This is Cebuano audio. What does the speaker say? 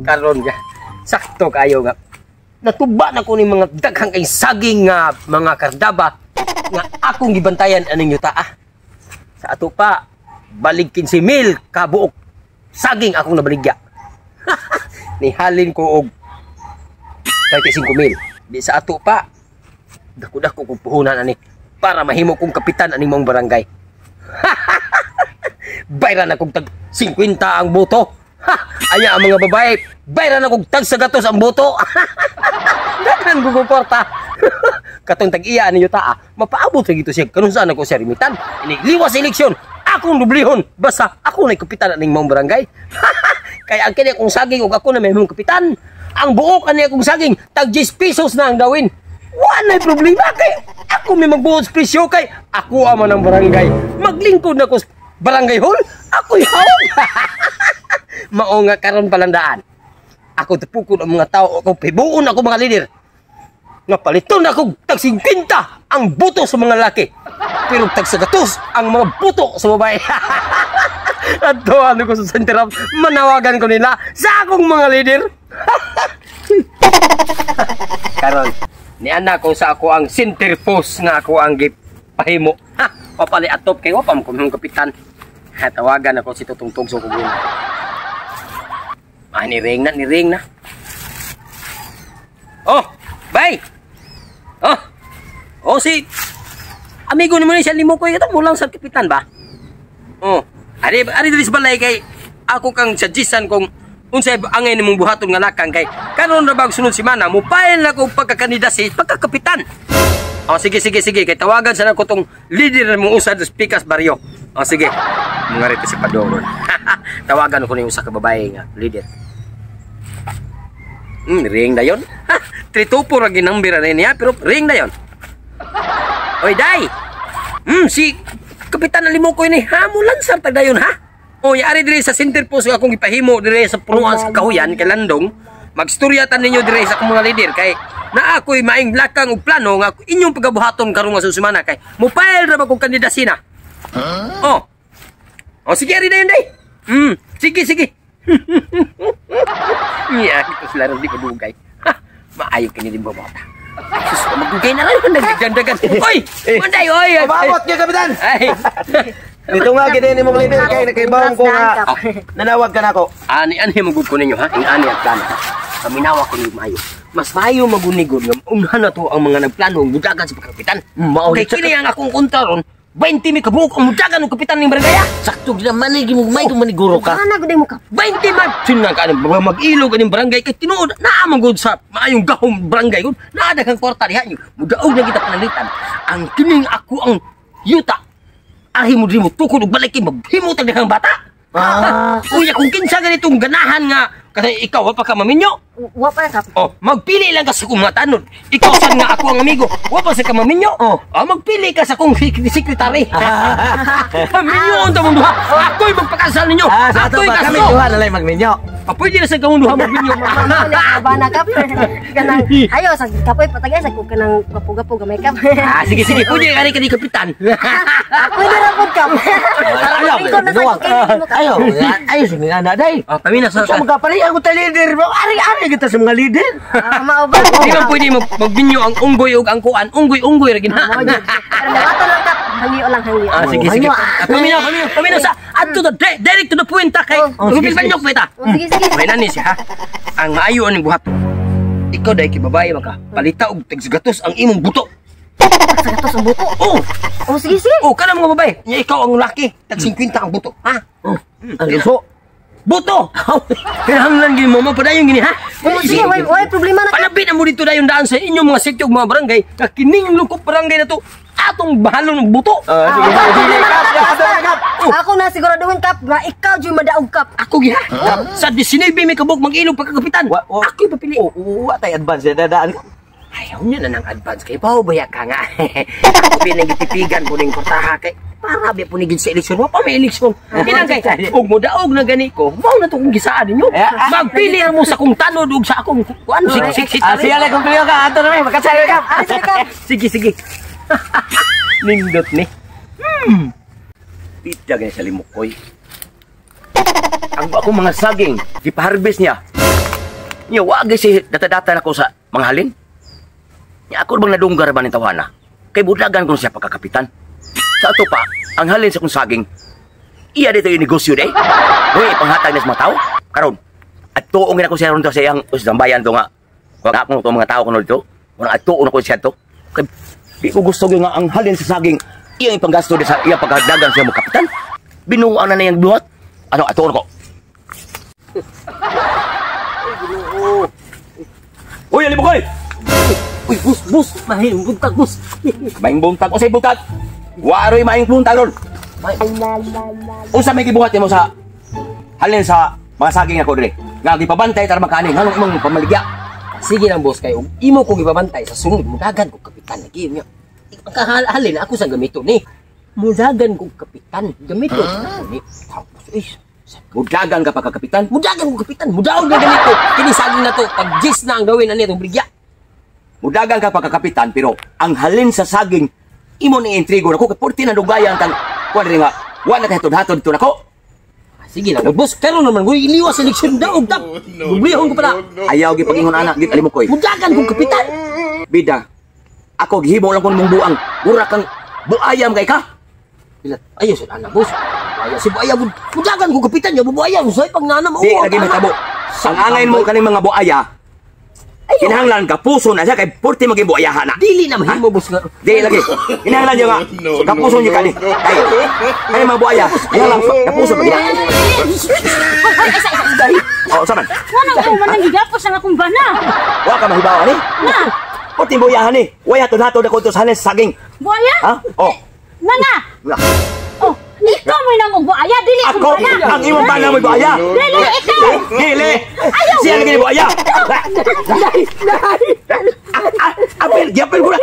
Karon ga. Sakto kayo nga. Natuba na ko ni mga daghang kay saging nga mga kardaba nga akong gibantayan aning yuta ah. Sa ato pa balig 15 mil ka buok saging akong nabaligya. Nihalin ko og 35 mil. Di sa ato pa dako-dako kong puhunan ani para mahimo kong kapitan aning maong barangay. Bayran akong tag 50 ang boto. Ha, aya ang mga babae, bayran akong tag sa gatos ang boto. Daghan ko kwarta. Katong tag-iya ninyo taa, mapaabot ra gito siya kanun saan ako siya remitan. Inigliwas sa eleksyon, akong dublihon basta ako na kapitan aning maong barangay. Kaya ang kini akong saging ug ako na may kapitan. Ang buok ani akong saging tag 10 pesos na ang gawin. Wala problema kay ako may magbuot sa presyo kay ako ama ng barangay. Maglingkod na ko sa barangay hall, ako'y hawag. Mao nga karon palandaan. Ako tupukon ang mga tao, ako pibuon ako mga lider. Nga paliton ako tag 50 ang buto sa mga laki. Pero tag 100 ang mga buto sa babae. Ato ano ko sa center up, manawagan ko nila sa akong mga lider. Karon niana ko sa ako ang center post nga ako ang gipahimo. Ha, papali atop kay wa pa mo kung kapitan. Ha, tawagan ako si Tutong Tugso ko. Ah, ni ring na, ni ring na. Oh, bay. Oh. Oh si amigo ni mo ni siya limo ko ito mo lang sa kapitan ba? Oh, ari ari diri sa balay kay ako kang suggestion kung unsay angay nimong buhaton nga lakang kay karon ra bag sunod semana mo file na ko pagkakandidasi pagkakapitan. Oh, sige sige sige kay tawagan sa nako tong leader mo usad sa Pikas Barrio. Oh, sige. Mga rito si Padoron. Tawagan ko ni usa ka babae nga leader. Ring na yon. 324 ra ginambira na niya pero ring na yon. Oy, day. Si Kapitan Alimokoy ni hamulan sa tagdayon ha. O, yari diri sa center post akong gipahimo diri sa punuan sa kahuyan kay Landong. Magstorya tan ninyo diri sa akong mga leader kay naa ako'y maing lakang og plano nga inyong pagabuhaton karon nga susemana kay mo-file ra ba kong kandidasi na. Huh? Oh. Oh, sige ari dayon day. Sige sige. Niya ito sila ron di padugay. Ha, maayo kini din bobota. Ay, sus, magdugay na lang nagdagandagan. Oy, manday oy. Pababot niya kapitan. Ay. Dito nga gid ni mong leader kay nakibawong ko nga nanawag ka nako. Ani ani magud ko ninyo ha. Ani ang plano. Paminawa ko ninyo maayo. Mas maayo magunigod nga unhan na to ang mga nagplano mudagan sa pagkapitan. Mao kay kini ang akong kontra ron. 20 mi kabuok ang mudagan og kapitan ning barangay. Sakto gid man ni may kung maniguro ka. Ana gud mo ka. 20 man sinang ka mag-ilog aning barangay kay tinuod naa man gud sa maayong gahom barangay gud. Naa daghang kwarta diha nyo. Mudaog na kita pananglitan. Ang kining ako ang yuta. Ahi mo diri mo tukod og balik kay maghimo tag daghang bata. Ah. Uy, kung kinsa ganitong ganahan nga kasi ikaw wa pa ka maminyo. Wa pa ka. Oh, magpili lang ka sa akong mga tanod. Ikaw sad nga ako ang amigo. Wa pa sa ka maminyo. Oh. Ah, magpili ka sa akong sekretary. Minyo unta mong duha. Ako'y magpakasal ninyo. Ah, sa ato Ako'y ba kami kaso. duha na lang magminyo. Ah, pwede na sa kamong duha magminyo. Bana kap. Kanang ayo sa kapoy patagay sa ko kanang gapo-gapo gamay kap. Ah, sige sige, pwede ka ni kapitan. Ako na ra pud kap. Ayaw, Lingkod na sa ko kay mo kap. Ayaw, ayaw sa mga anak day. Oh, kami na sa So magkapari ako ta leader mo. Ari-ari kita sa mga leader. Ah, mao ba? Di man pwede magbinyo ang unggoy ug ang kuan. Unggoy-unggoy ra gina. Mao jud. Pero mawato lang kap. Hangyo lang hangyo. Ah, sige sige. Ah, Paminaw, paminaw, paminaw sa adto to direct to the point ta kay Oh, Rubil banyok pa ta. Oh, sige sige. May nani siya ha. Ang maayo aning buhat. Ikaw dai kay babae maka palita og tagsigatos ang imong buto. Sa gatos ang buto. Oh, Oh, sige sige. oh kana mga babae. Nya ikaw ang laki, tag 50 ang buto, ha? Oh, ang luso. Buto. Kinahanglan gid mo mapadayon gini ha. Oh, sige, way way problema na. Palabit na mo dito dayon daan sa inyong mga sityo ug mga barangay nga kining lukop barangay na to atong bahalon ng buto. Ah, sige Ah, sige. problema na, Kap, kap. kap, kap. Ako na siguraduhin kap nga ikaw jud madaog kap. Ako giha. Sa 19 may kabuk mag-ilog pagkakapitan. Wa- wa- Ako'y papili. Oh, wa tay advance na dadaan. Ayaw niya na ng advance kay Pao, baya ka nga. Ako pinagitipigan ko ning kwartaha kay para ba punigid sa eleksyon. Wa pa may eleksyon. Kinang kay og modaog na gani ko, mao na to kung gisaan ninyo. Magpili mo sa akong tanod ug sa akong kuan Ah, siya lang kung ka ato na may makasal ka. Ari sa kap. Sige sige. Nindot ni. Pita gani sa limukoy. Ang akong mga saging, gipaharvest niya. Nya wa gyud si data-data nako sa mga halin. Nya ako bang nadunggar ba ning tawhana? Kay budlagan ko siya pagkakapitan. Sa ato pa, ang halin sa kong saging, iya dito yung negosyo day. Uy, ipanghatag na sa mga tao. Karon, at tuong gina ko siya ron to sa iyang sambayan to nga. Wag ako to mga tao kuno dito. Wala at tuong ako siya to. Kay di ko gusto gyud nga ang halin sa saging iyang ipanggasto di sa iyang pagkadagan siya mo kapitan. Binuang na niyang buhat. Ano atuon ko? Uy, alibukoy! Uy, bus, bus, mahimong buntag, bus. Maing buntag, usay buntag. Waroy maing buntag ron. Unsa may gibuhat nimo sa halin sa mga saging ako dire? Nga gipabantay tara makaani nganong imong pamaligya? Sige lang, boss, kayo. Imo kong ipabantay sa sunod, mudagan ko kapitan lagi niya. Ang kahalin ako sa gamito ni. Mudagan ko kapitan, gamito sa ni. Tapos, Mudagan ka pa kapitan. Mudagan ko kapitan, mudaon na gamito. Kini saging na to, pag jis na ang gawin ani itong brigya. Mudagan ka pa kapitan pero ang halin sa saging imo ni intrigo nako kay purti na dugayan tang kuan diri nga wa na kay hatod-hatod to nako. Sige lang, boss, pero naman ko iliwas sa eleksyon daog tap. Bublihon ko pala. Ayaw gi pagingon anak gid alimukoy. Mudagan ko kapitan. Bida. Ako gihimo lang kon mong buang. Mura kang buayam kay ka. Bilat, ayaw sa anak, boss. Ayaw si buaya. Mudagan ko kapitan, ya buaya. Usay pag nana mo. Di lagi matabo. Ang angay mo kaning mga buaya. Kinahanglan ka puso na siya kay purti maging buayahan na. Dili na mahimo, boss nga. Di lagi. Kinahanglan niya nga. Kapuso niyo kani. Kay kay mga buaya. Kinahanglan kapuso pag Hoy, hoy, isa, isa, isa. Oh, saman. Wala ko man nang gigapos ang akong bana. Wa ka mahibaw ani. Na, Purti buayahan ni. Way hatod-hatod ako to sa halin sa saging. buaya? Ha? Oh. Na na. Oh, ikaw mo nang og buaya, dili akong Ako bana. ang imong bana mo buaya. Dili ikaw. Dili. Siya lagi ni buaya. Dai, dai. Apel, giapel ko na.